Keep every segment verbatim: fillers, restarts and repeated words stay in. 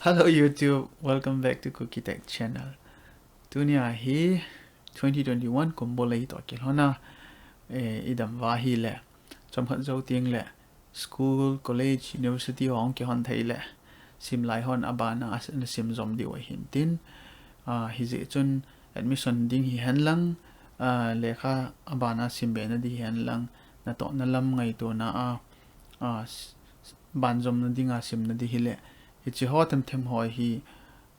Hello YouTube, welcome back to Kuki Tech channel. Tunia hi twenty twenty-one kum bol ahi toh kilhona, eh, idam uva ahile chomkhat jou tengle school, college, university ho hung kihon thei le simlai hon abana ana sim jom diu ahin tin, ah, hijeh chun admission ding hihen lang, ah, lekha abana simbe na ding hihen lang, natohna lam ngaitona a, ah, s-, s-, banjom na dinga sim na ding hile, hiche ho themthem ho hi,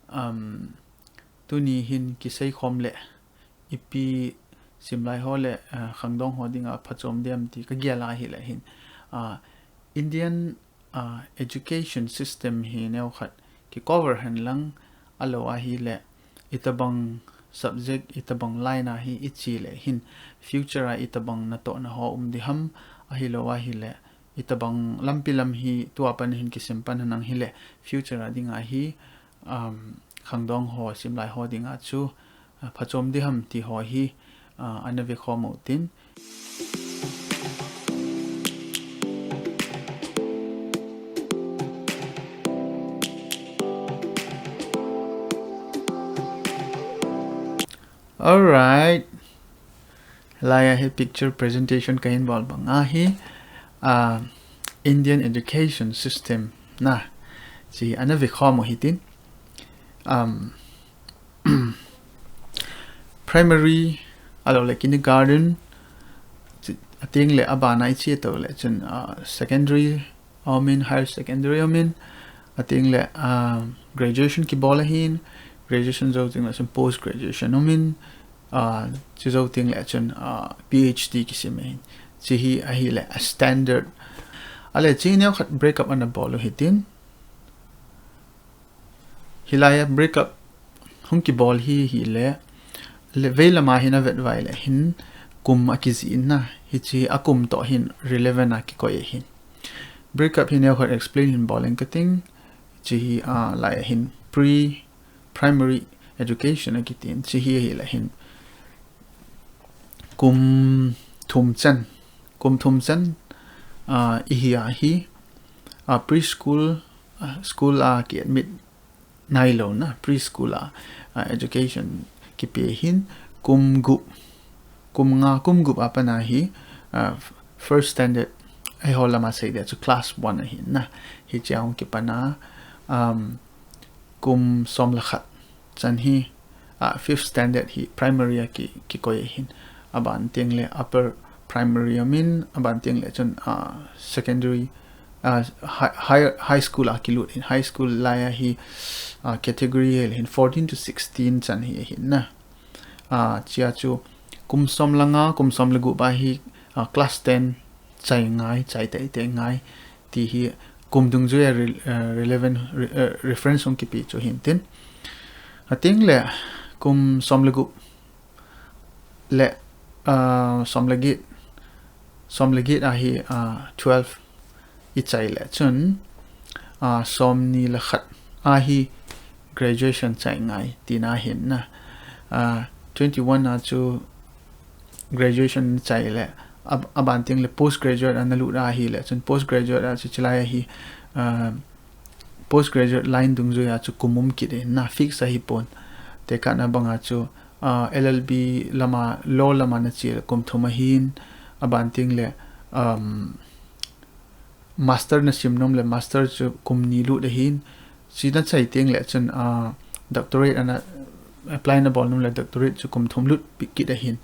um, tuni hin kisei khom le, ipi simlai ho le, ah, khangdong ho dinga phachom dem ti kagel ahile hin, ah, Indian, ah, education system hi neokhat kicover hen lang, alou ahile itobang subject, itobang line a hi iche le hin future a itobang natohna ho um ding ham, ahilou ahile itobang lampi lam hi tua pat hin kisim pan hen lang hile future a dinga hi, um, khangdong ho, simlai ho dinga chu, ah, phachom ding ham ti ho hi, ah, ana vekhom u tin. Alright. Laia hi picture presentation kahin bol banga hi, ah, Indian education system na, hiche ana vekhom u hitin. Um, primary, alou le kindergarten, chi-, atengle abana iche tole chun, ah, secondary, aumin, higher secondary aumin, atengle, ah, graduation kibol ahin, graduation jou tengle chun post graduation aumin, ah, chu jou tengle chun, ah, PhD kisim ahin. Hiche hi ahile a standard. Ale hiche neokhat break up ana bol u hitin. Hilaia break up hung kibol hi, hile, le vei lama hin avet uva ahile hin kum akijih in na, hiche a kum toh hin relevant a kikoi ahin. Break up hi neokhat explain hin bol inge kating, hiche hi, ah, laia hin pre-primary education akitin, hiche hi ahile hin kum thum chan, kum thum chan, ah, ihi a hi, ah, preschool, ah, school a kiadmit nailou na, preschool a, ah, education kipe hin kum gup, kum nga, kum gup a pat a hi, ah, first standard, eiho lama sei dia chu class one ahin na, hiche a hung kipan a, um, kum som le khat chan hi, ah, fifth standard hi primary a ki, kikoi ahin. Aban tengle upper primary aumin, aban tengle chun, ah, secondary, ah, hi-, higher, high school a kilut ahin. High school laia hi, ah, category ahile hin fourteen to sixteen chan hi ahin na. Ah, hichea chu kum som le nga, kum som le gup a hi, ah, class ten chai ngai, chai teitei ngai, ti hi kum dungjuia re-, eh, relevant re-, eh, reference hung kipe chu ahin tin. Atengle kum som le gup le, ah, som le get, som le get a hi, ah, twelve ichai le chun, ah, somni le khat a hi graduation chai ngai tina ahin na. Ah, twenty-one a chu graduation chai le, ab-, aban tengle postgraduate a nalut ahile chun postgraduate a chu hiche laia hi, ah, postgraduate line dungjuia chu kum um kit ahin na, fix ahipon. Tekahna banga chu, ah, LLB lama, law lama nache le kum thum ahin, aban tengle, um, master nasim nom le master chu kum ni lut ahin, hiche nachai tengle chun, ah, doctorate ana apply nabol nom le doctorate chu kum thum lut pi-, kit ahin.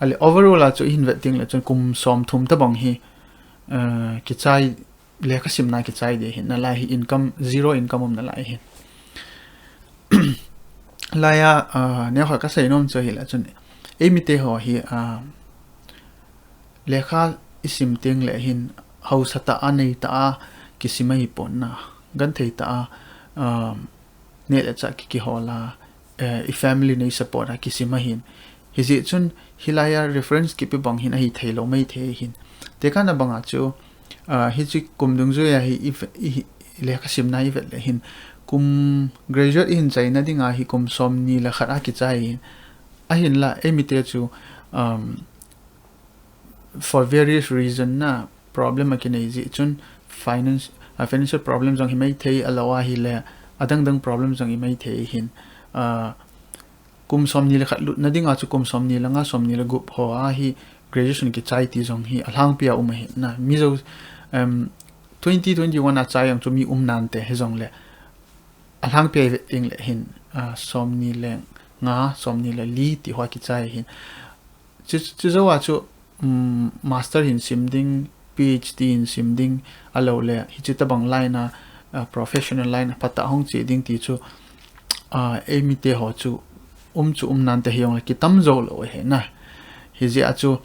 Ale overall a chu ihin vet tengle chun kum som thum tobang hi, ah, kichai, lekha simna kichai ding ahin, nalai hi income, zero income um nalai ahin. Laia, ah, neokhat kasei nom chu ahile chun, eimite ho hi, ah, lekha isim tengle hin hausatah a, neitah a kisim ahipon na, gentheitah a, ah, neh le chah ki, kihol a, eh, i family nei support a kisim ahin. Hijeh chun hilaia reference kipe bang hin ahithei lou maithei ahin. Tekahna banga chu, ah, hiche kum dungjuia hi i ve-, i, i lekha simna ivet le hin kum graduate ihin chaina dinga hi kum somni le khat a kichai ahin. Ahinla eimite chu, um, for various reason na problem akinei jeh chun finance, ah, financial problem jong hi maithei, alou ahile, adang dang problem jong imai thei hin, ah, kum somni le khat lutna dinga chu kum somni le nga, somni le gup ho a hi graduation kichai ti jong hi alhangpia um ahi na. Mi jo, em, twenty twenty-one a chai jong chu mi um nante hijongle alhangpia ivet ding le hin, ah, somni le nga, somni le li ti ho kichai hin. Chu, chu jou a chu, um, master hin sim ding, PhD hin sim ding, alou le, hichi tabang line a, uh, professional line a phatah hung che ding ti chu, uh, eimi te ho chu, um chu um nante hijongle kitam jou lou ahi na. Hijeh a chu,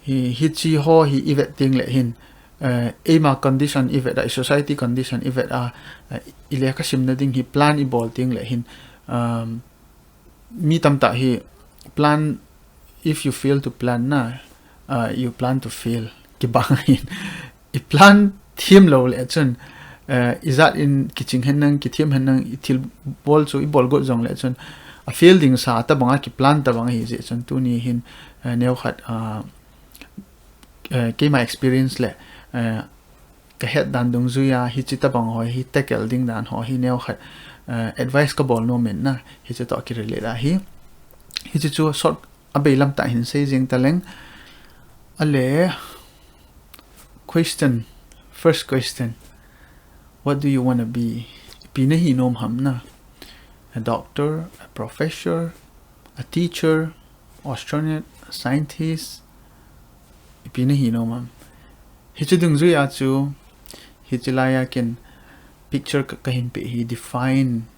hi, hichi ho hi ivet ding le hin, uh, eima condition ivet a, society condition ivet a, uh, ilekha simna ding hi plan ibol ding le hin, um, mi tamtah hi plan, if you fail to plan na, uh, you plan to fail. Kibang hin. I plan them lou le chun, uh, ijat in kiching hen nang, kithem hen nang, ithil bol chu ibol got jong le chun, a fail ding sa tabang a kiplan tabang ahi jeh chun tuni hin, uh, neokhat, uh, uh, keima experience le, uh, kahet dan dungjuia, hichi tabang ho hi tackle ding dan ho hi neokhat, uh, advice kabol nom in na, hichi toh kirelate ahi. Hichi chu short abeilam tah hin sei jing taleng. Ale, question, first question. What do you wanna be? Ipi nahi nom ham na? A doctor, a professor, a teacher, astronaut, a scientist. Ipi nahi nom ham? Hichi dungjuia chu, hichi laia ken picture ka, kahin pe hi define.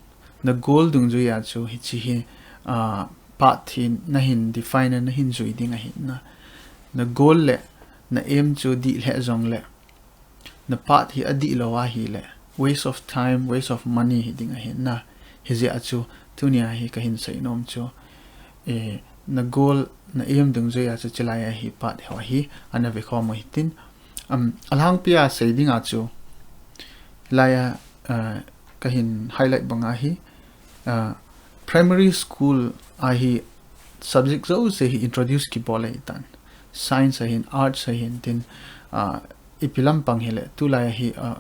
Na goal dungjuia chu, hichi hi, ah, path hi nahin define, nahin jui ding ahi na. Na goal le, na aim chu dih le jong le, na path hi adih lou ahi le, waste of time, waste of money hi ding ahi na. Hijeh a chu, tunia hi kahin sei nom chu, eh, na goal, na aim dungjuia chu chilai ahi path ho hi, ana ve khom u hitin. Um, alhangpia sei dinga chu, laia, uh, kahin highlight banga hi, uh, primary school a hi subject jouse hi introduce kibol ahi tan. Science ahin, arts ahin, tin, uh, ipi lampang hile, tulai hi, uh,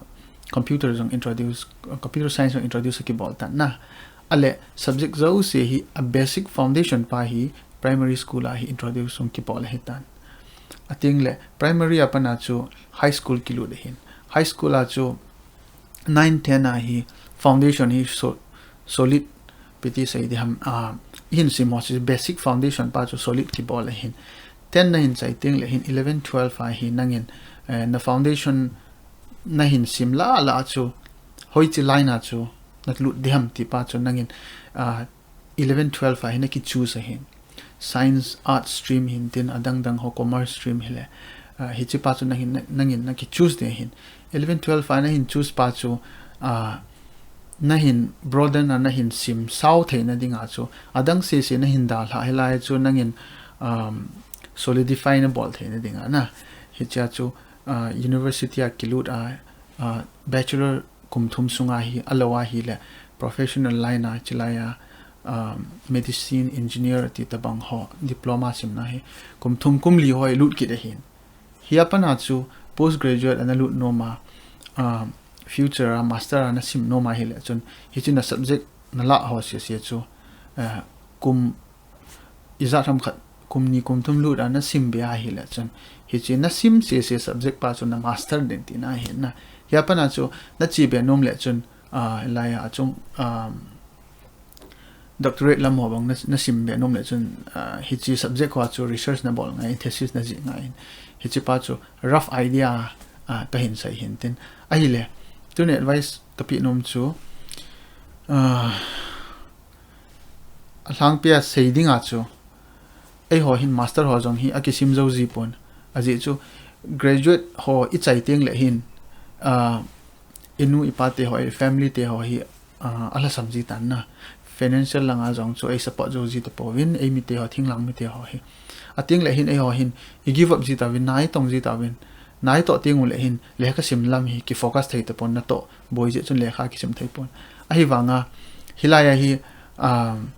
computer jong introduce, uh, computer science jong introduce kibol tan na. Ale, subject jouse hi a basic foundation pa hi primary school a hi introduce jong kibol ahi tan. Ating le, primary a pat a chu high school kilut ahin. High school a chu nine, ten a hi foundation hi so-, solid ipi ti sei diham, ah, ihin sim ho chu basic foundation pa chu solid kibol ahin. Ten nahin chai teng le hin eleven, twelve a hi nangin, eh, na foundation nahin sim lah lah a chu hoichi line a chu nalut diham ti pa chu nangin, ah, eleven, twelve a hi naki choose ahin. Science, arts stream hin tin adang dang ho commerce stream hile. Ah, hichi pa chu nangin, nangin naki choose ding ahin. Eleven, twelve a nahin choose pa chu, ah, nahin broaden a nahin sim sao theina dinga chu. Adang sese nahin dalha hilai chu nangin, um, solidify nabol theina dinga na. Hichia chu, ah, university a kilut a, ah, bachelor kum thum sunga hi, alou ahi le professional line a, chilai a, um, medicine, engineer ti tabang ho, diploma simna hi, kum thum kum li ho ilut kit ahin. Hia pat a chu postgraduate ana lut nom a, um, future a master ana sim nom ahi le chun, hichi na subject nalah ho sese chu, uh, kum ijat ham khat, kum ni kum thum lut a nasim be ahi le chun, hichi nasim sese subject pa chu na master ding tina ahi na. Hia pat a chu nache be nom le chun, ah, lai a chung, um, doctorate lam ho bang na, nasim be nom le chun, ah, hichi subject ho chu research nabol ngai, thesis najih ngai. Hichi pa chu rough idea, ah, kahin sei hin tin. Ahi le, tuni advice kape nom chu, ah, alhangpia sei dinga chu, eiho hin master ho jong hi akisim jou ji pon. Ajeh chu graduate ho ichai teng le hin, ah, inu ipa te ho, i family te ho hi, ah, alhasam ji tan na. Financial langa jong chu ei support jou ji tapouvin, eimi te ho, thinglang mi te ho hi. Ating le hin eiho hin i give up ji tauvin, nai tong ji tauvin, nai toh teng u le hin, lekha sim lam hi ki focus thei tapon, natoh boi jeh chun lekha kisim thei pon. Ahivanga, hilai a hi, um,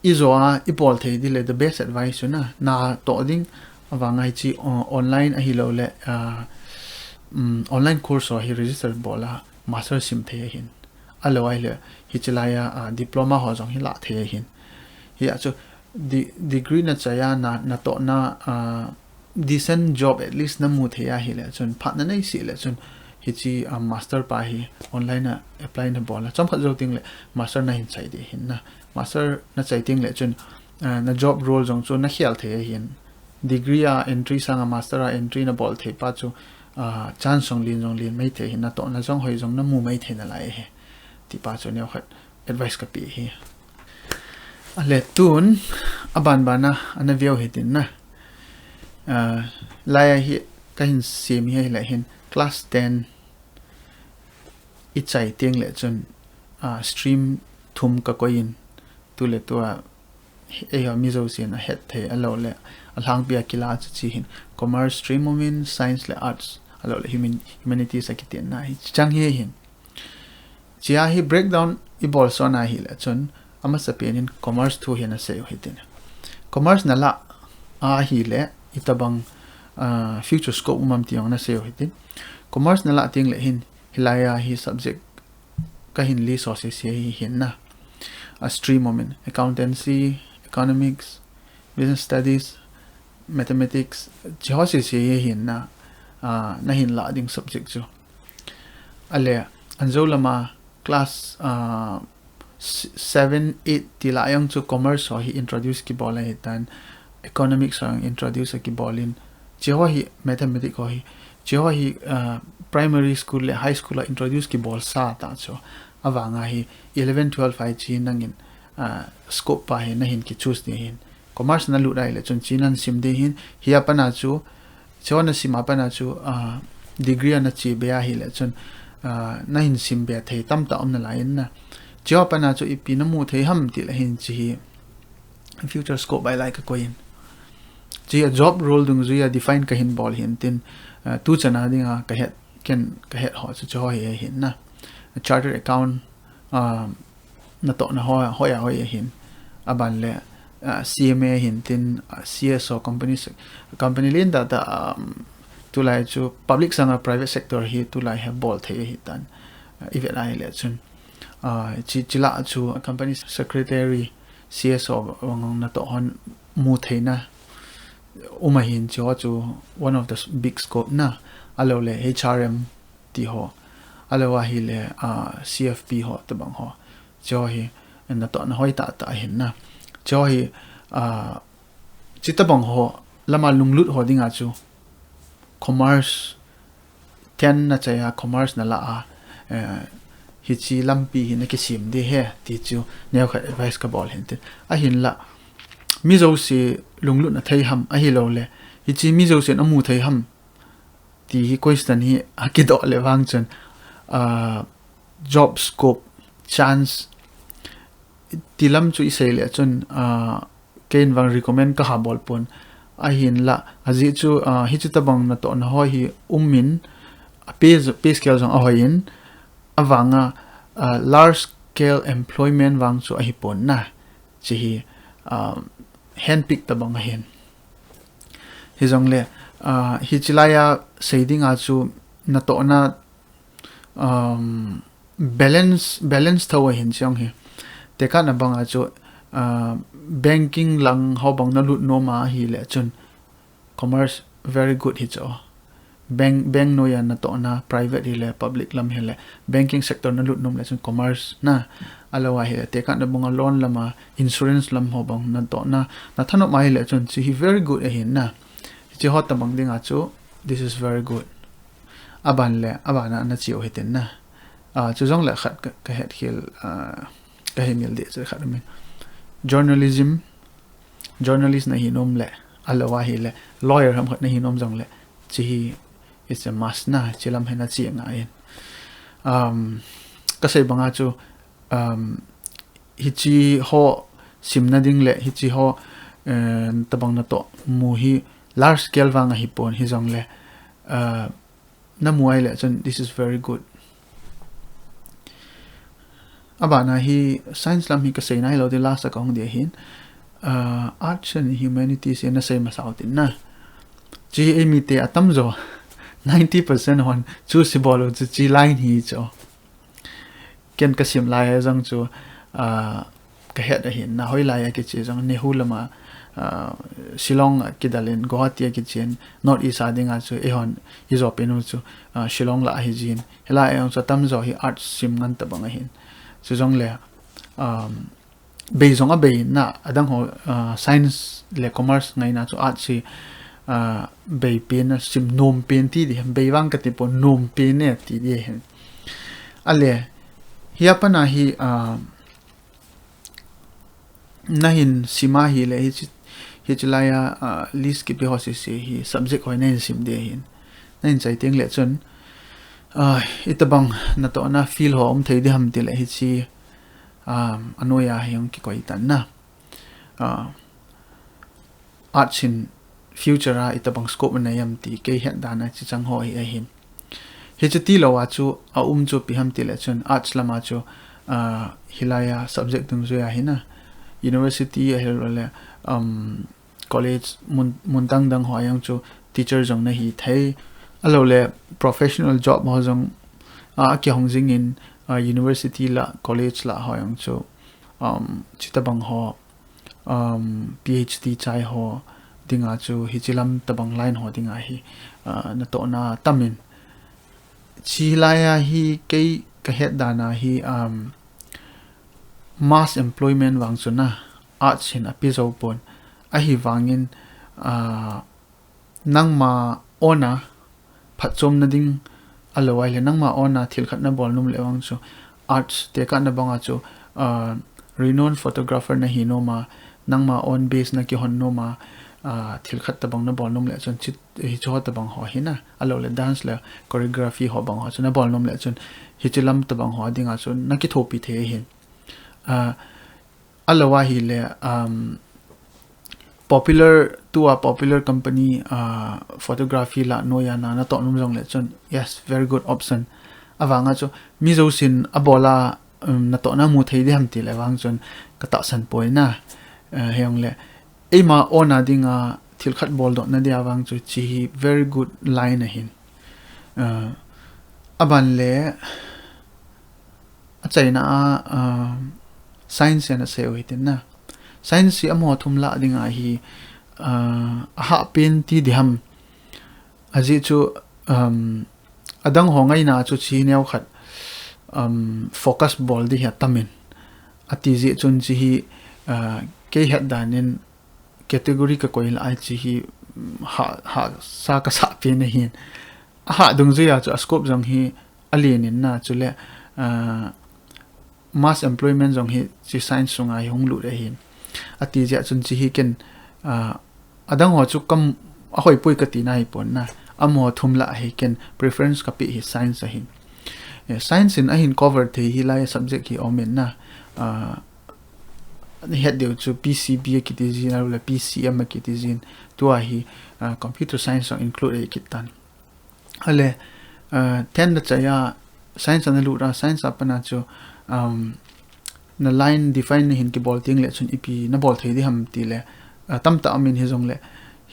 ijo a, ibol thei ding le the best advice chu na, natoh ding, avanga hichi, uh, online ahilou le, uh, um, online course ho hi register bol a, master sim thei ahin. Alou ahile, hiche laiya, ah, diploma ho jong hi la thei ahin. Hia chu, di-, degree na chai a, na, natohna, ah, decent job at least na mu thei ahile chun, phat na nei seh le chun, hiche, ah, master pa hi online a apply na bol a. Chomkhat jou teng le, master na hin chai ding ahin na. Master na chai teng le chun, ah, na job role jong chu na khel thei ahin. Degree a entry sanga master a entry na bol thei pa chu, ah, chance jong len jong len mai thei ahin, natohna jong hoi jong na mu mai thei nalai ahi. Ti pa chu neokhat advice ka pe ahi. Ale tun, aban bana, ana veu hitin na. Ah, laiya hi ka hin sem hi ahile hin, class ten i chai teng le chun, ah, stream thum ka koi in, tu le tua, eiho mi jousen ahet thei, alou le, alhangpi a kila chu chi hin, commerce stream um in, science le arts, alou le human-, humanities a kiti na hi, chang hi hin. Chia hi breakdown i bol son ahile chun, amasapen in commerce thu hi na sei u hitin. Commerce na la ahile, itabang, ah, future scope um am ti jong na sei u hitin. Commerce na la teng le hin, hilaiya hi subject ka hin list ho sese hi hin na. A stream um in accountancy, economics, business studies, mathematics, chi ho sese hi hin na, ah, na hin la ding subject chu. Ale, anjou lama class, ah, s-, seven, eight ti la jong chu commerce ho hi introduce kibol ahitan, economics ho jong introduce kibol in, chi ho hi mathematics ho hi, chi ho hi, ah, primary school le high school a introduce kibol sa ta chu. Avanga hi eleven, twelve a hi chi nangin, ah, scope pa hi na hin ki choose ding hin. Commerce na lut ahile chun chi nan sim ding hin, hia pat a chu, chi ho na sim a pat a chu, ah, degree a na che be ahile chun, ah, na hin sim be thei tamtah um nalai in na. Chi ho pat a chu ipi na mu thei ham ti le hin chi hi future scope a lai ka koi in. Chi a job role dungjui a define ka hin bol hin tin, ah, tu chan a dinga ka het, ken ka het ho chu chi ho hi hin na. Chartered account, ah, natohna ho, hoi a hoi ahin. Aban le, ah, C M A hin tin, ah, C S O company se-, company len tah tah, um, tulai chu public sanga private sector hi tulai hi bol thei ahitan, ah, i vet ahile chun. Ah, chi, chi la chu company secretary, C S O vang natoh hon mu theina um ahin, chi ho chu one of the s-, big scope na, alou le H R M ti ho, alou ahile, ah, C F P ho, tabang ho. Chi ho hi, natohna hoi tah tah ahin na. Chi ho hi, ah, chi tabang ho, lama lunglut ho dinga chu, commerce, ten na chai a, commerce na la a, eh, hichi lampi hi na kisem ding ahi, ti chu, neokhat advice ka bol hin tin. Ahinla, mi jouse lunglut na thei ham, ahilou le, hichi mi jousen amu thei ham, ti hi question hi akidoh le vang chun, ah, job scope, chance, ti lam chu i sei le chun, ah, ken vang recommend ka ha bol pon. Ahinla, ajeh chu, ah, hichi tabang natohna ho hi um in, a pay, pay scale jong ahoi in, avanga, ah, large scale employment vang chu ahi pon na. Chi hi, ah, handpick tabang ahin. Hijongle, ah, hichi laiya sei dinga chu natohna, um, balance, balance tho ahin chi jong hi. Tekahna banga chu, ah, banking lang ho bang na lut nom ahile chun commerce very good hi chu. Bank, bank noiya natohna, private hile, public lam hile, banking sector na lut nom le chun commerce na, alou ahile, tekahna banga loan lama, insurance lam ho bang natohna, na thanom ahile chun chi hi very good ahin na. Chi ho tabang dinga chu, this is very good. Aban le, abana na chi u hitin na. Ah, chu jongle khat ka, ka het khel, ah, ka hemil ding chu khat um in. Journalism, journalist na hi nom le, alou ahile, lawyer ham khat na hi nom jongle, chi hi is a must na, chi lam hi na chi ngai in. Um, ka sei banga chu, um, hichi ho simna ding le, hichi ho, eh, tabang natoh mu hi large scale vang ahi pon hijongle, uh, na mu ahile chun, this is very good. Abana hi science lam hi ka sei nailou ding, last a ka hung ding ahin, ah, arts and humanities hi na sei masa u tin na. Chi eimi te atamjo, ninety percent hon, chu si bol u chu chi line hi chu. Ken kasim lai a jong chu, ah, kahet ahin, na hoilai a kiche jong, NEHU lama, ah, Shillong a kidalin, Guwahati a kichen, North East a dinga chu, eihon, ijo penu chu, ah, Shillong lah a hijin. Hilai a jong chu atamjo hi arts sim ngan tabang ahin. Chujongle, um, bei jong abei na, adang ho, ah, science le commerce ngaina chu arts hi, ah, bei pen a sim nom pen ti di, bei vang kati pon nom pen e ti di ahin. Ale, hia pana hi, ah, nahin sim a hile, hichi, hichi lai a, ah, list kipe ho sese hi subject hoi nahin sim di ahin. Nahin chai teng le chun, ah, itabang natohna field ho um thei di ham tile hichi, um, anoiya hi hung kikoi tan na. Ah, arts in future a itabang scope anei am ti kei het dan a chi chang ho hi ahin. Hichu tilou a chu aum chu ipi ham tile chun arts lama chu, ah, hilai a subject dungjuia hina university ahilouleh, um, college mun, mun dang dang ho a jong chu teacher jong nahi thei. Ahilouleh professional job ho jong, ah, akihong jingin, ah, university lah college lah ho a jong chu, um, chitabang ho, um, PhD chai ho dinga chu hichi lam tabang line ho dinga hi, ah, natohna tamin. Chilai a hi kei kahet dan a hi, um, mass employment vang chu na, arts hin api jou pon. Ahivangin, ah, nangma own a phatchomna ding alou ahile, nangma own a thil khat nabol nom le vang chu, arts tekahna banga chu, ah, renowned photographer nahi nom a, nangma own base nakihon nom a, ah, thil khat tabang nabol nom le chun, chi, hichi ho tabang ho hina, ahilouleh dance le choreography ho bang ho chu nabol nom le chun, hichi lam tabang ho dinga chu nakithopi thei ahin. Ah, alou ahile, um, popular, tua popular company, ah, photography lah noiya na, natoh nom jongle chun, yes, very good option. Avanga chu, mi jousen abol a, um, natohna mu thei di ham tile vang chun, katahsan poi na. Ah, hijongle, eima own a dinga thil khat boldohna dia vang chu, chi hi very good line ahin. Ah, aban le, achaina a, ah, science ana sei u hitin na. Science hi amaho thum lah dinga hi, ah, ahahpen ti di ham. Ajeh chu, um, adang ho ngaina chu chi neo khat, um, focus bol di hi atamin. Ati jeh chun chi hi, ah, kei het danin category kakoi lah a chi hi, um, ha, hahsa kasah pen ahin. Ahah dungjuia chu a scope jong hi alen in na, chule, ah, mass employment jong hi chi science sunga hi hung lut ahin. Ati jeh chun chi hi ken, ah, adang ho chu kam, ahoipoi kati na hipon na. Amaho thum lah hi ken preference kapeh hi science ahin. Eh, science in ahin cover thei hilai subject hi aumin na. Ah, het diu chu PCB akiti jin, ahilouleh PCM akiti jin. Tua hi, ah, computer science jong include ahi kit tan. Ale, ah, ten na chai a science ana lut a, science a pana chu, um, na line define nahin kibol teng le chun ipi nabol thei di ham tile, ah, tamtah aumin hijongle.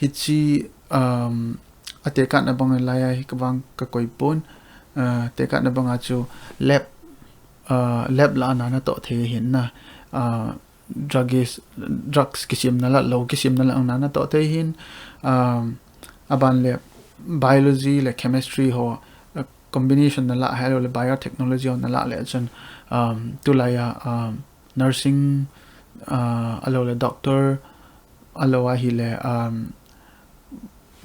Hichi, um, atekahna banga lai a hi kavang kakoi pon, ah, tekahna banga chu lab, ah, lab lah a na natoh thei ahin na, ah, drugs, drugs kisemna lah, lou kisemna lah a na natoh thei ahin, um, aban le biology le chemistry ho, uh, combination nalah ahilouleh biotechnology ho nalah le chun, um, tulai a, um, nursing, uh, ahilouleh doctor, ahilou ahile, um,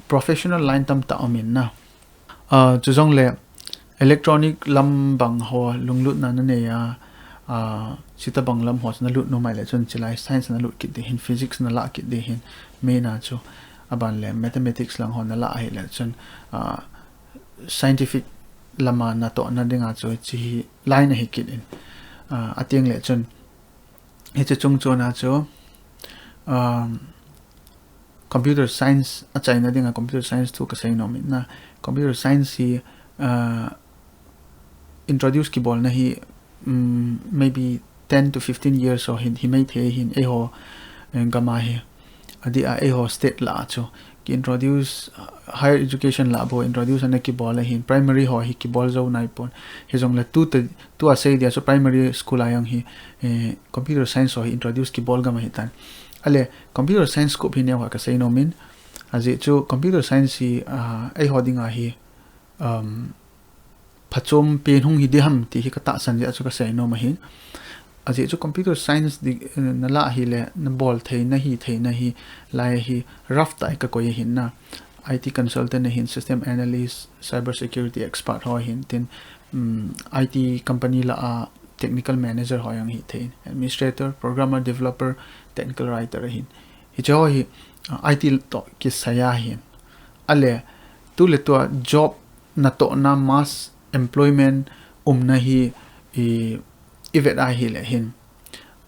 professional line tamtah aumin na. Ah, chujongle electronic lam bang ho lunglutna nanei a, ah, chutabang lam ho chu nalut nom ahile chun chilai science nalut kit di hin, physics nalah kit di hin, main a chu, aban le mathematics lang ho nalah ahile chun, ah, scientific lama natohna dinga chu chi hi line ahi kit in. Ah, ateng le chun, hiche chung chon a chu, um, computer science achaina dinga computer science thu kasei nom in na. Computer science hi, uh, introduce kibolna hi, um, maybe ten to fifteen years ho hin, himai thei hin eiho, eh, gam a hi. Adeh a eiho state lah a chu. ki introduce, uh, higher education lah bou introduce ana kibol ahin, primary ho hi kibol jou naipon. Hijongle tu te, tu a sei dia chu primary school a jong hi, eh, computer science ho hi introduce kibol gam ahitan. Ale, computer science scope hi neo ha kasei nom in, ajeh chu computer science hi, ah, eiho dinga hi, um, phachom pen hung hi diham ti hi katahsan jeh a chu kasei nom ahin. Ajeh chu computer science di, eh, nalah hile, nabol thei, nahi thei, nahi lai hi rough tah a kakoi ahin na. I T consultant ahin, system analyst, cyber security expert ho ahin, tin, um, I T company lah a technical manager ho jong hithei, administrator, programmer, developer, technical writer ahin. Hiche ho hi, uh, I T toh kisai ahin. Ale, tu le tua job natohna, mass employment umna hi i, ivet ahile hin,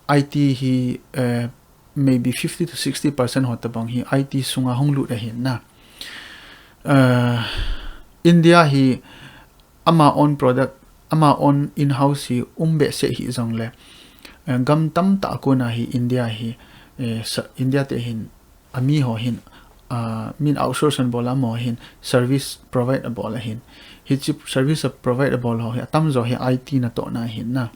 I T hi, eh, maybe fifty to sixty percent ho tabang hi I T sunga hung lut ahin na. Eh, India hi ama own product, ama own in-house hi um behseh hijongle, eh, gam tamtah a kona hi India hi, eh, sa-, India te hin, ami ho hin, ah, min outsource anabol a, amaho hin service provide abol ahin. Hiche service a provide abol ho hi atamjo hi I T natohna ahin na.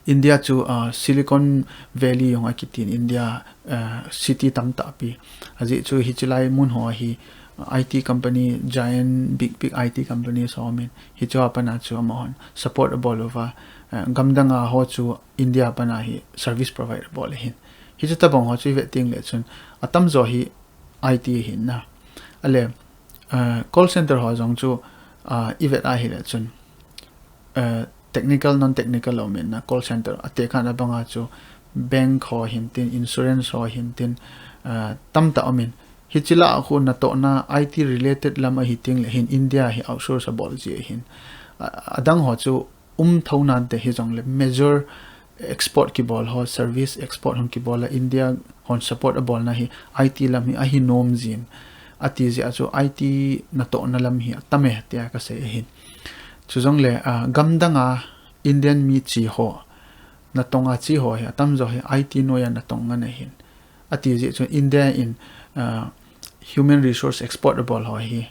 India chu, ah, Silicon Valley jong akitin, India, ah, city tamtah pi. Ajeh chu hiche lai mun ho hi, ah, I T company, giant, big, big I T companies ho umin. Hiche ho a pat a chu amahon support abol uva, ah, gamdang a ho chu India a pat a hi service provide abol ahin. Hiche tabang ho chu ivet tengle chun, atamjo hi I T ahin na. Ale, ah, call center ho jong chu, ah, ivet ahile chun, eh, technical, non-technical umin na, call center, atekah na banga chu bank ho hintin, insurance ho hintin, eh, tamtah umin. Hiche lah a khu natohna I T related lam ahi tengle hin India hi outsource abol ji ahin. A, adang ho chu um thou nante hijongle major export kibol ho, service export hung kibol a India hon support abolna hi I T lam hi ahi nom jin. Ati jeh a chu I T natohna lam hi atam e tia kasei ahin. Chujongle, ah, gamdang a Indian mi che ho, natong a che ho hi, atamjo hi I T noiya natong ngan ahin. Ati jeh chun India in, ah, human resource export abol ho hi,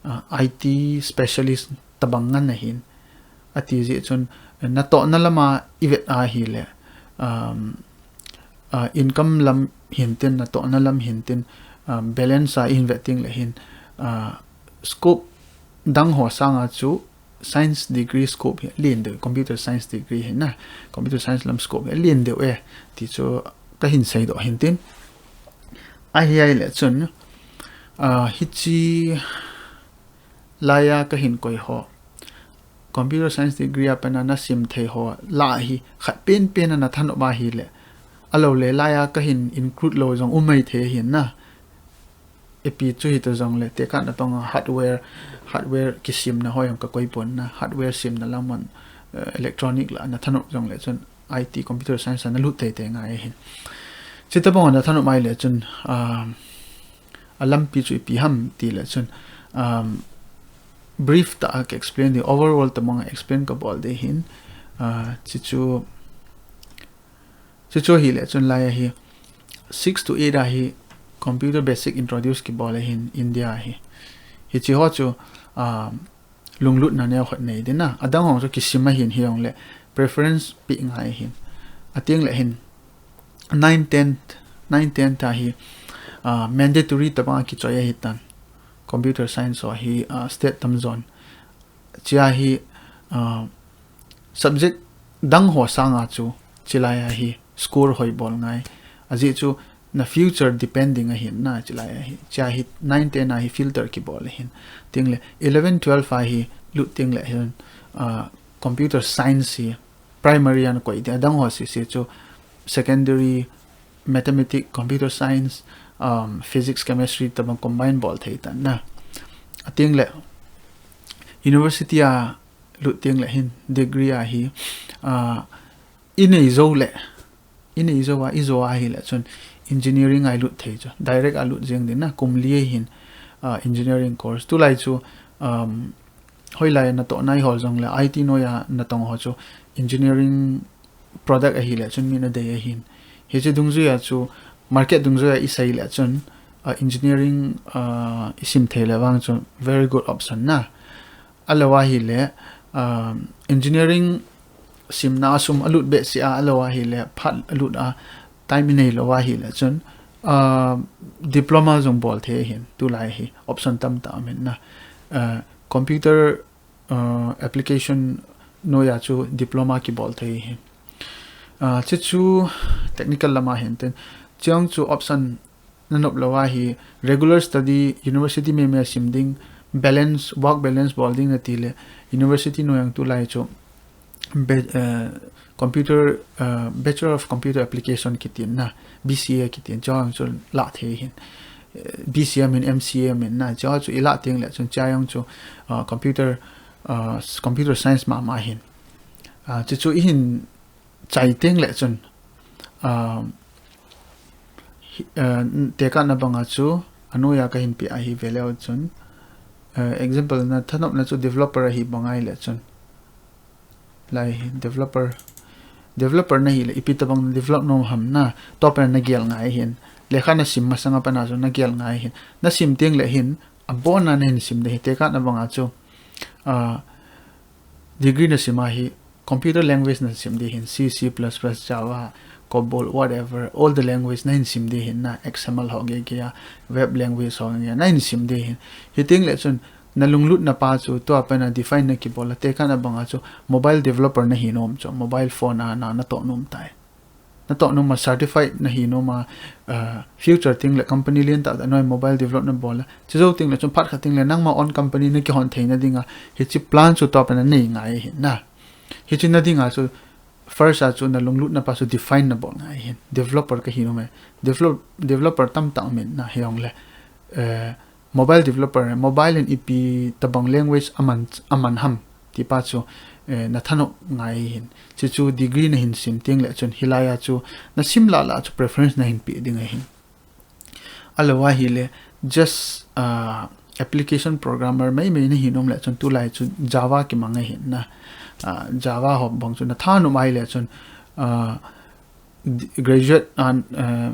ah, I T specialist tabang ngan ahin. Ati jeh chun, eh, natohna lama ivet ahile, um, ah, income lam hintin, natohna lam hintin, um, balance a ihin vet tengle hin, ah, scope dang ho sanga chu science degree scope hi alen deu, computer science degree hi na, computer science lam scope hi alen deu e, ti chu kahin seidoh hintin. Ahi ahile chun, ah, hiche laiya kahin koi ho, computer science degree a pat a nasim thei ho lah hi khat penpen a nathanop ahile, alou le laiya kahin include lou jong um maithei ahin na. Ipi chu hita jongle, tekah na tonga hardware, hardware kisimna ho jong kakoi pon na, hardware simna lam mon, eh, electronic lah a nathanop jongle chun I T computer science a nalut teitei ngai ahin. Chuti bang a nathanop ahile chun, ah, alampi chu ipi ham tile chun, um, brief tah a ka explain ding, overall tabang a explain kabol ding ahin, ah, chuchu, chuchu ahile chun laiya hi six to eight a hi computer basic introduce kibol ahin India a hi. Hiche ho chu, um, lunglutna neo khat nei ding na. Adang ho chu kisim ahin hijongle preference pe ngai ahin. Atengle hin nine ten, nine ten a hi, ah, mandatory tabang a kichoi ahitan. Computer science ho hi, ah, state tamjon. Chea hi, ah, subject dang ho sanga chu, chulaiya hi score hoi bol ngai. Ajeh chu na future depending ahin na chulaiya hi. Chea hi nine ten a hi filter kibol ahin. Tengle eleven twelve a hi lut tengle hin, ah, computer science hi primary a nakoi ding, adang ho sese chu secondary, mathematics, computer science, um, physics, chemistry tabang combine bol thei tan na. Atengle university a lut tengle hin degree a hi, ah, inei jou le, inei jou a, ijo ahile chun engineering a ilut thei chu. Direct a lut jeng ding na, kum li ahin, ah, engineering course. Tulai chu, um, hoilai natohna ihol jongle I T noiya natong ho chu engineering product ahile chun min adei ahin. Hiche dungjuiya chu market dungjuiya isei le chun, uh, engineering uh, i sim thei le vang chu very good option na. Alou ahile uh, engineering simna a sum alut behseh a, alou ahile phat alut a, time i neilou ahile chun uh, diploma jong bol thei hin, tulai hi option tamtah um in na. Uh, computer uh, application noiya chu diploma kibol thei hi. Uh, chuchu technical lama hin tin. Chuang chu option na nop lou ahi, regular study, university mei mei sim ding, balance, work balance bol ding nati le, university noiya tulai chu be, uh, computer, uh, Bachelor of Computer Application kitin na, B C A kitin, chuang chu la thei hin. Uh, B C A min, M C A min na, chuang chu i la teng le chun chuang chu uh, computer, uh, computer science mama hin. Uh, chuchu i hin chai teng le chun uh, uh, tekahna banga chu anoiya ka hin pe ahi veleu chun uh, example na thanopna chu developer ahi banga ile chun lai developer developer na hile ipi tabang develop nom ham na topen na gel ngai hin lekha na sim masanga pana chu na gel ngai hin na sim teng le hin abona na hin sim de hi tekahna banga chu uh, degree na sima hi computer language na sim di hin C, C plus plus, Java, COBOL, whatever, all the language na hin sim di hin na X M L ho ge ge a, web language ho ge na hin sim di hin. Hiteng le chun na lunglut na pa chu tua pana define na kibol a tekahna banga chu mobile developer na hi nom chu mobile phone a na na to nom tai. Na to nom a certified na hi nom a uh, future teng le company lien ta noi mobile develop na bol a. Chujou teng le chun phat khat teng le nangma own company na kihon thei na dinga hichi plan chu to pana nei ngai hin na. Hichi na dinga chu first a chu na lunglut na pa chu define na bol ngai hin. Developer ka hi nom e. Develop, developer tamtah min na hi ong le. Uh, mobile developer, mobile in ipi tabang language aman, aman ham ti pa chu uh, na thanop ngai hin. Chuchu degree na hin sim teng le chun hilai a chu na sim la la chu preference na hin pe ding ahin. Alou ahile just uh, application programmer mei mei na hi nom le chun tulai chu Java kimang ahin na. Uh, Java ho bang chu na thanop ahile chun uh, graduate an uh,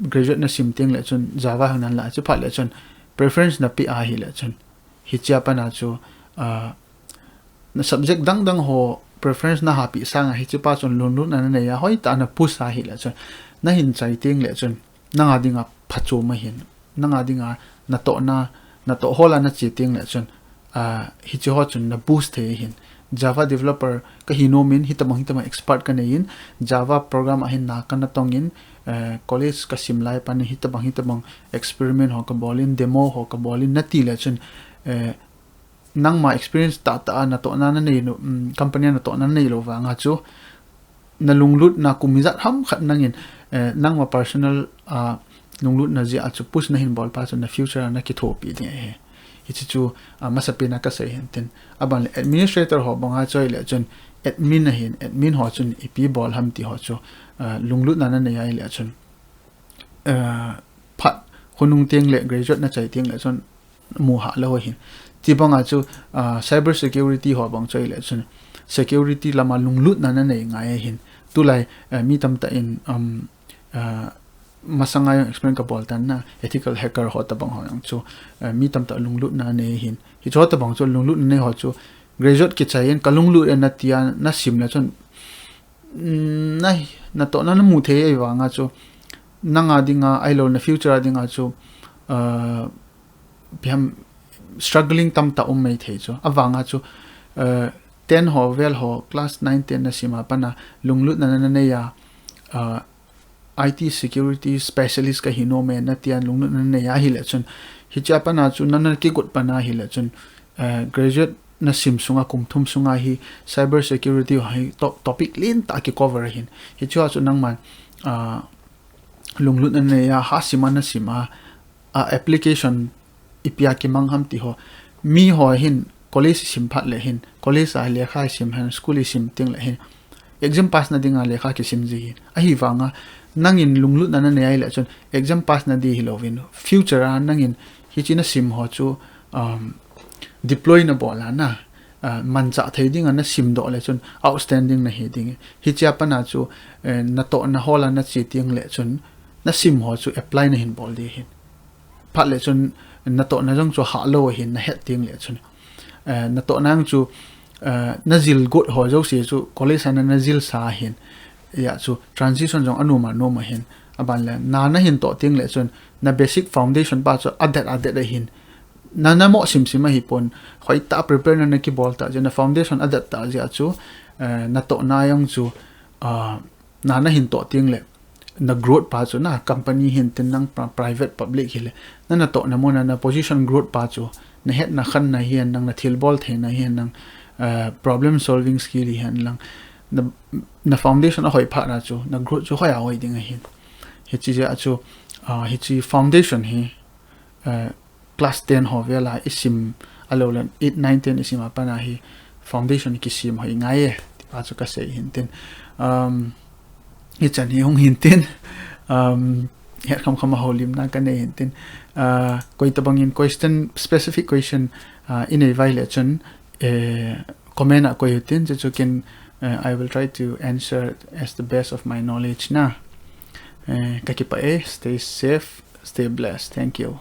graduate na sim teng le chun Java hang nan la chu phat le chun preference na pe ahile chun hichia pana chu uh, na subject dang dang ho preference na hapi sanga hichi pa chun lunglut na na nei a hoi ta na push ahile chun na hin chai teng le chun nanga dinga phachu ma hin nanga dinga na to na na to hola na chi teng le chun uh, hichi ho chun na boost thei hin Java developer ka hi nom in hitabang hitabang expert ka nei in Java program ahin na ka na tong in uh, college ka sim lai pan hitabang hitabang experiment ho ka bol in demo ho ka bol in na ti le chun uh, nangma experience ta ta na to na na nei no um, company na to na nei lo vanga chu na lunglut na kum ijat ham khat nangin uh, nangma personal uh, lunglut na jia chu push na hin bol pa chu na future na kithopi ding ahi. Hichi chu uh, masapen a ka sei hin tin. Aban le administrator ho banga choi le chun admin ahin admin ho chun ipi bol ham ti ho chu uh, lunglut na na nei ai le chun uh, phat hunung teng le graduate na chai teng le chun mu ha le ho hin. Ti banga chu uh, cyber security ho bang choi le chun security lama lunglut na na nei ngai hin. Tulai uh, mi tamtah in um, uh, masanga jong explain ka bol tan na ethical hacker ho tabang ho jong chu uh, mi tamtah lunglut na nei hin. Hicho tabang chu lunglut na nei ho chu graduate kichai in ka lunglut e na tia na sim le chun um, na na to na na mu thei ai vanga chu nanga dinga ai lo na future a dinga chu uh, biham struggling tamtah um mai thei chu avanga chu uh, ten ho vel ho class nine ten na sima pana lunglut na na nei a uh, I T security specialist ka hi nom e na tia lunglut na nei ahile chun hichia pana chu na na kigot pana ahile chun uh, graduate na sim sunga kum thum sunga hi cyber security hi to, topic lentah ki cover hin hichua chu nangman uh, lunglut na nei a ha sima na sima a application ipia kimang ham ti ho mi ho hin college sim phat le hin college a lekha sim han school sim teng le hin exam pass na dinga lekha kisim ji hin ahi vanga nangin lunglut na na nei ai le chun exam pass na di hi lovin future a nangin hichi na sim ho chu um, deploy na bol a na uh, mancha thei dinga na sim doh le chun outstanding na hi ding hichia pana chu uh, na to na hola na chi tiang le chun na sim ho chu apply na hin bol di hin phat le chun natohna jong chu hah lou ahin, nahet teng le chun. Eh, natohna jong chu, eh, najil got ho jouse chu college a na, najil sa ahin. Hijeh chun transition jong anom anom ahin. Aban le, na nahin toh teng le chun, na basic foundation pa chu adet adet ahin. Na, namo simsim ahipon, hoitah prepare na, nakibol tah jeh, na foundation adet tah jeh a chu, eh, natohna jong chu, ah, na, nahin toh teng le, na growth pa chu, na company hintin, nang pri-, private public hile, na, natohna mun a, na position growth pa chu, nahetna khanna hihen lang, nathilbol theina hihen lang, eh, problem solving skill hihen lang, na, na foundation ahoi phat a chu, na growth chu hoi a hoi ding ahin. Hiche jeh a chu, ah, hiche foundation hi, eh, class ten ho vel a isim, ahilou le eight, nine, ten isim a pat a hi foundation kisem hoi ngai e, ti pa chu kasei hintin. Um, hichan hi hung hintin. Um, het khamkham a houlimna kanei hintin. Uh, koi tabang in question, specific question, uh, inei vai le chun, eh, comment a koi utin, chuchu kin, uh, I will try to answer as the best of my knowledge na. Eh, kakipah e, stay safe, stay blessed. Thank you.